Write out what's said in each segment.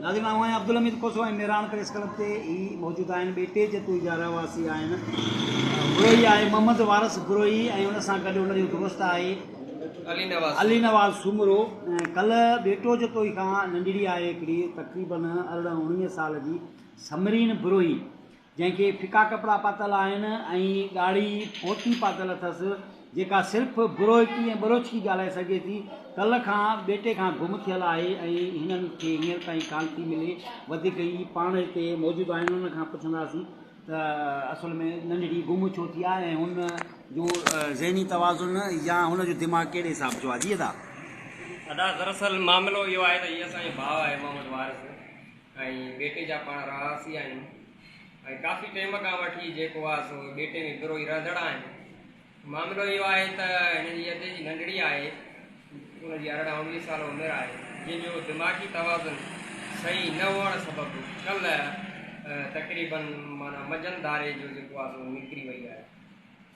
ناظرين آئون آهيان عبدالحميد کوسو ۽ ميراڻ پريس ڪلب تي هي موجود آهن ٻيٽي جتوئي جا رهواسي آهن بروهي آهي محمد وارث بروهي ۽ ان سان گڏ ان جو دوست آهي علي نواز علي نواز سومرو ڪلهه ٻيٽو جتوئي کان ننڍڙي آهي هڪڙي تقريبن 18 19 سال جي سمرين بروهي جنهن کي ڦڪا ڪپڙا پاتل آهن ۽ ڳاڙهي پوتي پاتل اٿس، جيڪا صرف بروهڪي ۽ ٻروچڪي ڳالهائي سگهي ٿي، ڪلهه کان ٻيٽي کان گم ٿيل آهي ۽ هنن کي هينئر تائين ڪانه ٿي ملي. وڌيڪ هي پاڻ هتي موجود آهن، انهن کان پڇنداسين ته اصل ۾ ننڍڙي گم ڇو ٿي آهي ۽ هن جو ذهني توازن يا هن جو دماغ ڪهڙي حساب جو آهي. جي ادا. ادا دراصل معاملو اهو آهي ته هي اسان جو ڀاء آهي محمد وارث ۽ ٻيٽي جا پاڻ رهواسي آهيون ۽ ڪافي ٽيم کان وٺي جيڪو آهي سو ٻيٽي ۾ بروهي رهندڙ آهن. معاملو اهو آهي ته هن جي ادي جي ننڍڙي آهي ان جي 18 19 سال عمر آهي جنهن جو دماغي توازن صحيح نه هئڻ سبب ڪلهه تقريبن معنيٰ منجهند ڌاري جو جيڪو آهي سو نڪري وئي آهي.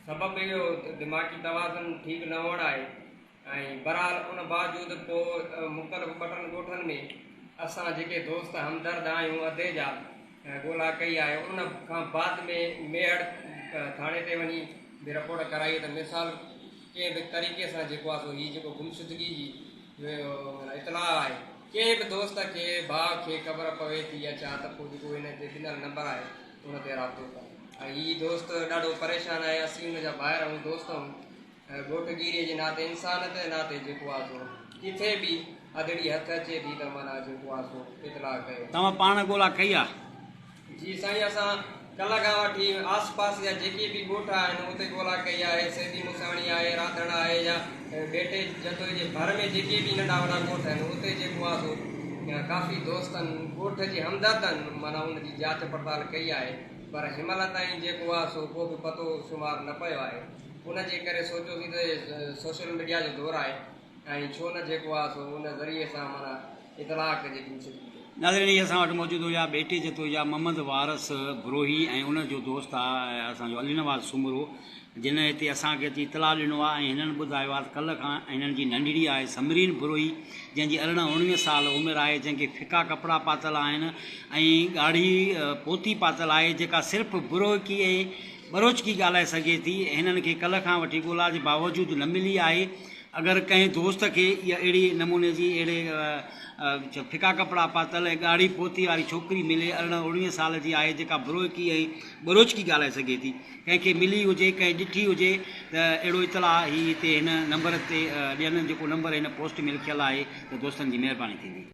سبب اهو دماغي توازن ٺيڪ نه هئڻ آهي. ۽ بھرحال ان باوجود پوء مختلف ٻٽن ڳوٺن ۾ اسان جيڪي دوست ھمدرد آھيون ادي جا ڳولا ڪئي آھي ان کان بعد ۾ ميھڙ ٿاڻي تي وڃي به رپورٽ ڪرائي ته مثال ڪنھن به طريقي سان جيڪو آھي سو ھي جيڪو گمشدگي جي اطلاع آھي ڪنھن به دوست کي ڀاء کي خبر پوي ٿي يا ڇا ته پوء جيڪو ھن تي ڏنل نمبر آھي ان تي رابطو ڪن ۽ ھي دوست ڏاڍو پريشان آھي اسين ان جا ڀائر آھيون دوست آھيون ڳوٺ گيريء جي ناتي انسانيت جي ناتي جيڪو آ سو ڪٿي به اڌڙي هٿ اچي ٿي ته معنيٰ جيڪو آ سو اطلاع ڪيو. توهان پاڻ ڳولا ڪئي آ؟ جي سائين اسان ڪلهه کان وٺي آس پاس جا جيڪي به ڳوٺ آهن اتي ڳولا ڪئي آهي سيدي موساڻي آهي راڌڻ آهي يا ٻيٽي جتوئي جي ڀر ۾ جيڪي به ننڍا وڏا ڳوٺ آهن اتي جيڪو آ سو ڪافي دوستن ڳوٺ جي همدردن معنيٰ ان جي جاچ پڙتال ڪئي آهي پر هن مهل تائين جيڪو آ سو ڪو به پتو شمار نه پيو آهي. ان جي ڪري سوچيوسين ته سوشل ميڊيا جو دور آهي ۽ ڇو نه جيڪو آهي سو ان ذريعي سان معنيٰ اطلاع ڪجي ٿي سگهجي. ناظرين هي اسان وٽ موجود هيا ٻيٽي جتوئي جا محمد وارث بروهي ۽ ان جو دوست آ اسان جو علي نواز سومرو جن هتي اسان کي اچي اطلاع ڏنو آ ۽ هنن ٻڌايو آ ته ڪلهه کان هنن جي ننڍڙي آهي ثمرين بروهي جنهن جي 18 19 سال عمر آهي جنهن کي ڦڪا ڪپڙا پاتل آهن ۽ ڳاڙهي پوتي پاتل آهي جيڪا صرف بروهڪي ۽ ٻروچڪي ڳالهائي سگهي ٿي، هنن کي ڪلهه کان وٺي ڳولا جي باوجود نه ملي آهي، اگر ڪنهن دوست کي اها اهڙي نموني جي اهڙي ڦڪا ڪپڙا پاتل ۽ ڳاڙهي پوتي واري ڇوڪري ملي 18 اڻويهه سال جي آهي جيڪا بروهڪي ۽ ٻروچڪي ڳالهائي سگهي ٿي ڪنهن کي ملي هجي ڪنهن ڏٺي هجي ته اهڙو اطلاع هي هتي هن نمبر تي ڏين جيڪو نمبر هن پوسٽ ۾ لکيل آهي ته دوستن جي مهرباني ٿيندي.